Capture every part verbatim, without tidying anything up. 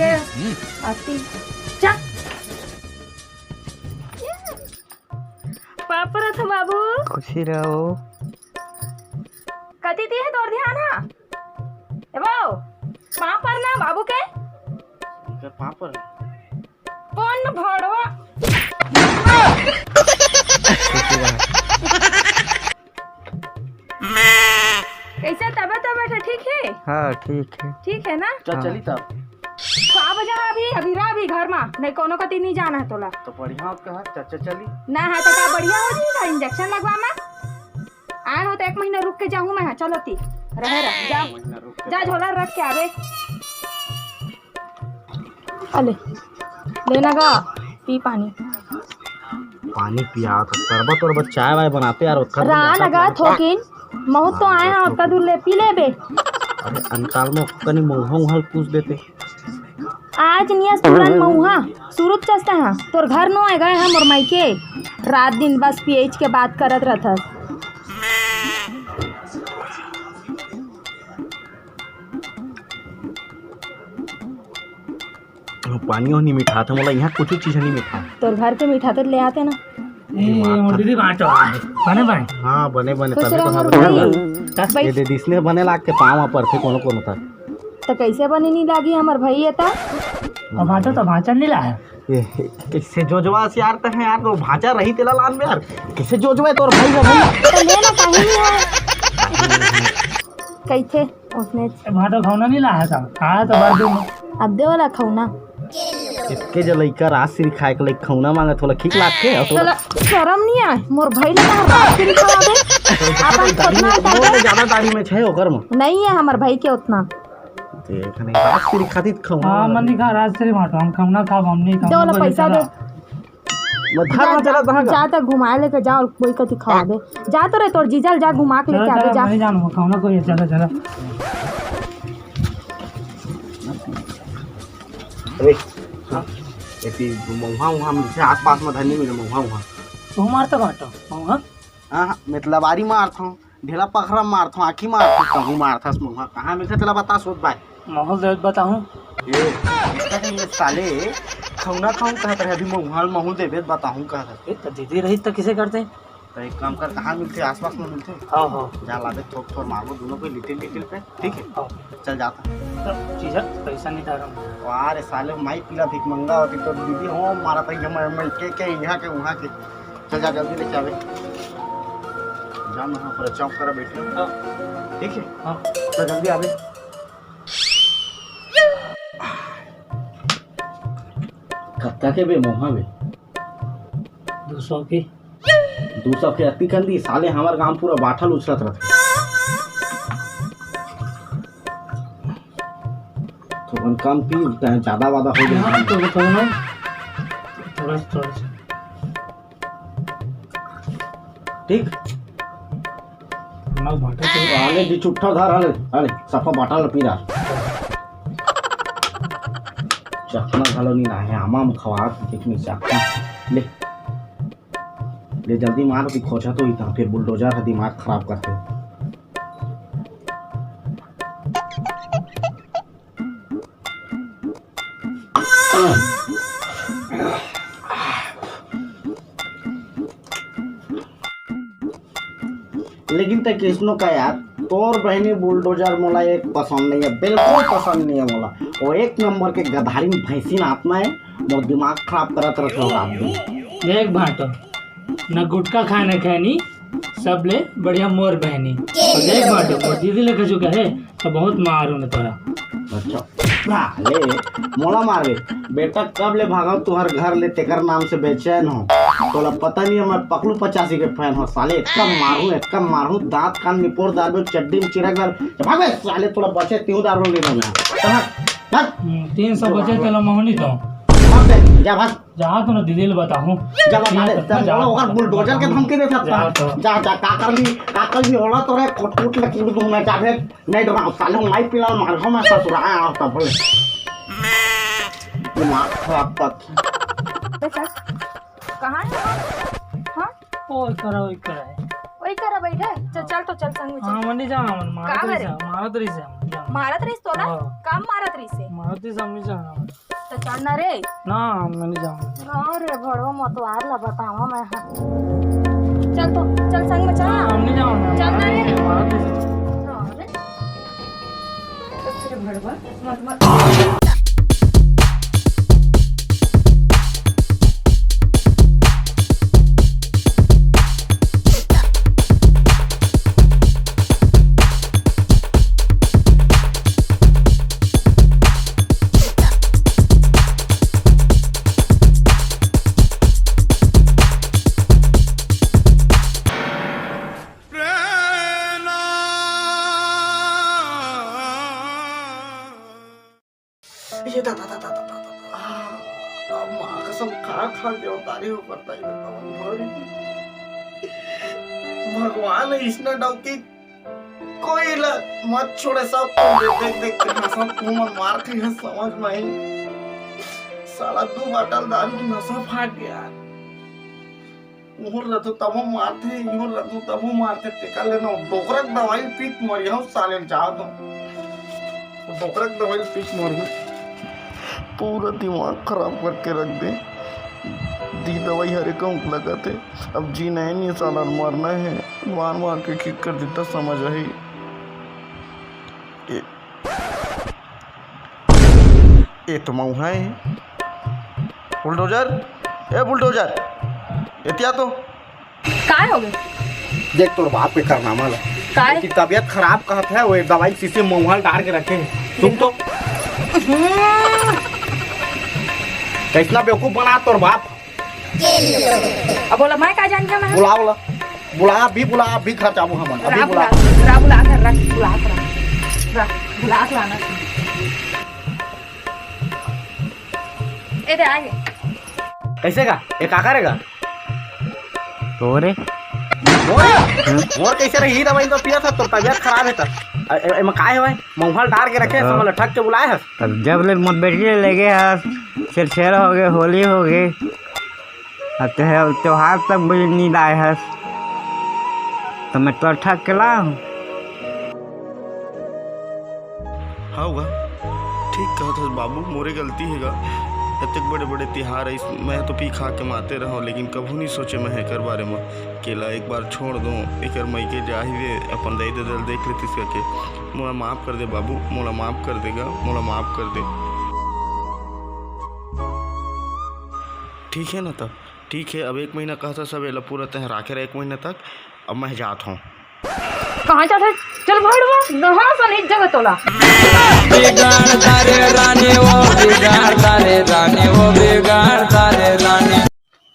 अति चक। पाँव परत हँव बाबू। खुशी रहो। कति ती हे तोर ध्यान हा? ए बाबू, पाँव पर ना बाबू के। इनकर पाँव पर। कौन भड़वा? कैसे तबीयत, तबीयत हे, ठीक हे? हाँ, ठीक हे। ठीक हे ना? चल, हाँ। चली तब। का बजा अभी, अभी रह अभी घर मा, नहीं कोनो कति नहीं जाना हे तोला। तो बढ़िया होत कहा, चल, चल, चली। ना हे तो का बढ़िया हो जी, इंजेक्शन लगवा मा। आए हो तो एक महीना रुक के जाहूँ मैं, हाँ, चलो ती। रहे रह, जा। महीना रुक के जा, जा। झोला रख के आवे। अले, ले ना गा, पी पानी। पानी पिया था, शरबत उरबत, चाय वाय बनाते यार, ओतका दूर रा जाता ना गा, था। थोकिन, महूँ तो आए हैं, ओतका दूर ले, पी लेबे। अरे, अंताल में कनी मऊहा उहा ल पूछ देते। आज नियस तुरंत मऊहा, सुरुत चस्ता है, तोर घर नो आए गए हैं मोर मायके, रात दिन बस पियच के बात करत रहत। पानी हो नहीं मिठात हे, मोला यहाँ कुछ चीज नहीं मिठा। तोर घर के मिठाते ले आते ना। ए, मोर दीदी बाँटो आहे। बने, बने। हाँ, बने, बने, खुश तबे रहो तो हमर हाँ, बने। भाई। ये दे दिसने बने लाग के पाँव पर थे कोनो, कोनो तक। तो कैसे बने नहीं लागी हमर भाई ये ता? अब बाँटो तो भाँचा नहीं ला है। ये, कैसे जोजवा से यार तक है यार, तो भाँचा रही तेला लान में यार। कैसे जोजवा है तोर भाई का भाई? तो ले ना, काहे नहीं है? कैसे? उसने ए, भाँटो खौना नहीं लाया था। हाँ, तो बार दिन। अब दे वाला खौना। इतके जे लइका राजश्री खाए के लइका खौना मांगत होला, ठीक लागथे? और तोला चला, शरम नहीं आए? मोर भाई लगा राजश्री खवा दे। अपन दाढ़ी खोतना में, उतार मोर दे। ले ज्यादा दाढ़ी में छे ओकर में। नहीं है हमर भाई के उतना। देख नहीं, राजश्री खातिर खौना हाँ, मांगत मन नहीं खा, राजश्री भाँटो, हम खौना खाब, हम नहीं खाब, दे वाला हमको पैसा चला। दे। मैं घर में चला, जा, कहाँ का? जा त घुमा लेके जा, और कोई कति खवा दे। जा तो रे, तोर जीजा ल जा घुमा के चला, लेके आवे, चला, जा। मैं नहीं जानूँ, खाना कोई है, चला, चला। अरे, हाँ? एती मऊहा उहा मिलथे आसपास में, धनी मिले मऊहा उहा। तू मारता बाटो, मऊहा? हाँ, हाँ, मतलब आरी मारथों। ढेला पखरा मारथों, आँखी मारथों, कहूँ मारथस मऊहा। कहाँ मिलथे तेला बता सोच भाई। महूँ ल देवत बताहूँ। ए, इसका तो ये साले खौना खाऊँ कहत रहे, अभी मऊहा ल महूँ ल देबे बताहूँ कहत रहे। ए, तो दीदी रही तो किसे करते? तो एक काम कर, कहाँ मिलथे? आसपास में मिलथे? हाँ, हाँ। जा लाबे, थोक थोर मारबो दोनों को लिटिल लिटिल पे, ठीक है? हाँ। चल जाता। तो चीजा पैसा नहीं था रहा। वाह रे साले, माई पीला भिखमंगा होती तो दीदी हो मारा था, ये मैं, मैं के, के, यहाँ के, वहाँ के। चल जा, जल्दी लेके आवे। जा, मैं वहाँ पर चौक करा बैठे हूँ। हाँ। ठीक है? हाँ। तो जल्दी आवे। कत्ता के बे मोहा बे? दो सौ के। दो सौ के अति कंदी, साले हमार गांव पूरा बाठल उछलत रहथे। थोड़न कम पी, चाहे ज्यादा वादा हो जाए। हाँ, तो बताओ ना। थोड़ा सा, थोड़ा सा। ठीक? ना बाटे तो। अरे जी, चुट्ठा धर, अरे, अरे, सफा बाटा ल पी रहा। चखना घलो नहीं ना है, आमा म खवा के देख नहीं सकता। ले, ले जल्दी मार, कि खोचा तो ही था, फिर बुलडोजर है, दिमाग खराब करते हो। लेकिन तै किसनो का यार, तोर बहनी बुलडोजर मोला एक पसंद नहीं है, बिल्कुल पसंद नहीं है मोला। वो एक नंबर के गधारी भैंसी नातना है, मोर दिमाग खराब करत रहते हो रात दिन। देख भाटो, न गुटखा खाने खैनी, सबले बढ़िया मोर बहनी। तो देख भाटो, मोर दीदी ले कछु कहे, तो बहुत मारू न तोरा। अच्छा। साले, मोला मारबे। बेटा, कब ले भागव तुहर घर ले तेकर नाम से बेचैन हो। तोला पता नहीं है, मैं पकलू पचासी के फैन हो। साले, इतना मारू, इतना मारू, दांत कान निपोर डालबे, चड्डी में चिरक डाल। भाग बे, साले, तोला बचे तीन दारू नहीं देना। चल भाग, भाग। हम्म, तीन सौ बचे, तेला मोहनी तो। भाग बे, जा भाग। जा तो ना दीदी ले बताहूँ। जा बता दे, जा, जा, जा, ओकर बुलडोजर के धमकी देत हस। जा तो। जा, जा, का कर ली, का कर ली, होला तोरे कोट कोट लकी दूँ मैं, जा बे। नहीं डरा, साले माई पिला मार हो मैं ससुरा आया होता बोले। दिमाग खराब कर। बेटा, कहाँ है? हाँ? ओए करा, ओए करा है। ओए नहीं करा बैठे। चल, चल तो चल संग में चल। हाँ, मैं नहीं जाना, मैं मारत का रही करे? से, मारत रही से, मैं नहीं जाना। मारत रहीस तोला? हाँ। काम मारत रहीस से? मारत रही से, हम नहीं जाना। तो चल ना रे। ना, मैं नहीं जाना। हाँ रे, बड़ो मतवार ला बतावा मैं, हाँ। चल तो, चल संग में चल ना। हाँ, हम नहीं जाना। चल ना रे। मारत रही से। हाँ रे। ये दा, दा, दा, दा, दा, दा, दा, दा। आ, अब माँ कसम खा खा के उतारी हो करता ही बताओ भाई। भगवान है इसने डौकी कोई ला मत छोड़े, सब देख, देख, देख, देख, सब तू मन मार के है, समझ में आई। साला दू बाटल दारू की नशा फाट गया। उहर रथो तबो मारथे, इहर रथो तबो मारथे, तेकर ले ना डोकरा के दवाई पीत मरिहूँ साले, जाओ तो। डोकरा के दवाई पीत मरिहूँ। पूरा दिमाग खराब करके रख दे। दी दवाई हरे कहूँ लगत हे। अब जीना हे नहीं साला, मरना हे। मार मार के ठीक कर देता, समझ आही। ए, ए तो मऊ है। बुलडोजर, ए बुलडोजर, एतिया तो। काय हो गए? देख तोर बाप के कारनामा ला। काय? कि तबीयत खराब कहत है, वो दवाई शीशे मऊहा डाल के रखे हैं। तुम तो कैसना बेवकूफ बना तोर बाप। अब बोला, मैं का जान गया मैं? बुला, बुला। बुला, अभी बुला, अभी घर जाबो हमन, अभी रा बुला। बुला, रा बुला, घर रख, बुला, बुला। रा, बुला के लाना। ए दे, आगे। कैसे का? ये का करेगा? तोरे? मोर? मोर कैसे रही? दवाई तो पिया था, तो तबीयत खराब है त। ए, ए, एमा काय है भाई? मऊहा ल डार के रखे हस, हाँ। हमन ल ठग के बुलाए हस। तब जब ले मोर बेटी ले गे हस, छेरछेरा हो गे, होली हो गे, अब त्योहार, त्योहार तक भी नी लाए हस, त मैं तोर ठग के लाहूँ। हाँ गा, ठीक कहत हस बाबू, मोरे गलती हे गा। अतेक बड़े-बड़े तिहार आइस, मैं तो पी खा के माते रहंव, लेकिन कभू नी सोचे मैं एकर बारे म। केला एक बार छोड़ दो, एकर मइके जाही दे, अपन दाई ददा ल देख लेतिस कहिके। मोला माफ कर दे बाबू, मोला माफ कर दे गा, मोला माफ कर दे। ठीक हे ना तब? ठीक हे, अब एक महीना कहत हस, सब एला पूरा तैं राखे रह एक महीना तक, अब मैं जात हंव। कहाँ जात हस? चल भाड़वा, कहाँ से नहीं जगह तोला। बिगाड़ता रे रानी वो, बिगाड़ता रे रानी वो, बिगाड़ता रे रानी।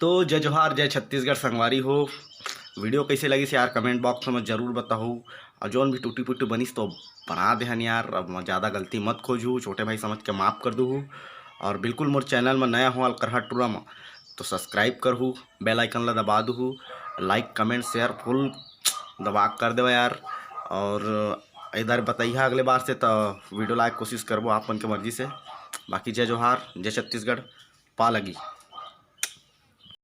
तो जय जोहार, जय छत्तीसगढ़ संगवारी हो। वीडियो कैसे लगिस यार, comment box में जरूर बताहू। और जौन भी टूटी फूटी बनिस तो बना देहन यार, अब मैं ज़्यादा गलती मत खोजहू, छोटे भाई समझ के माफ़ कर दूहू। और बिल्कुल मोर channel में नया हो अलकरहा टूरा में, तो subscribe करहू, bell icon ला दबा दूहू, like, comment, share full दबा कर देवा यार। और इधर बताइहा अगले बार से, तो वीडियो लाए के कोशिश करबो आप मन के मर्जी से। बाकी जय जोहार, जय छत्तीसगढ़, पा लगी।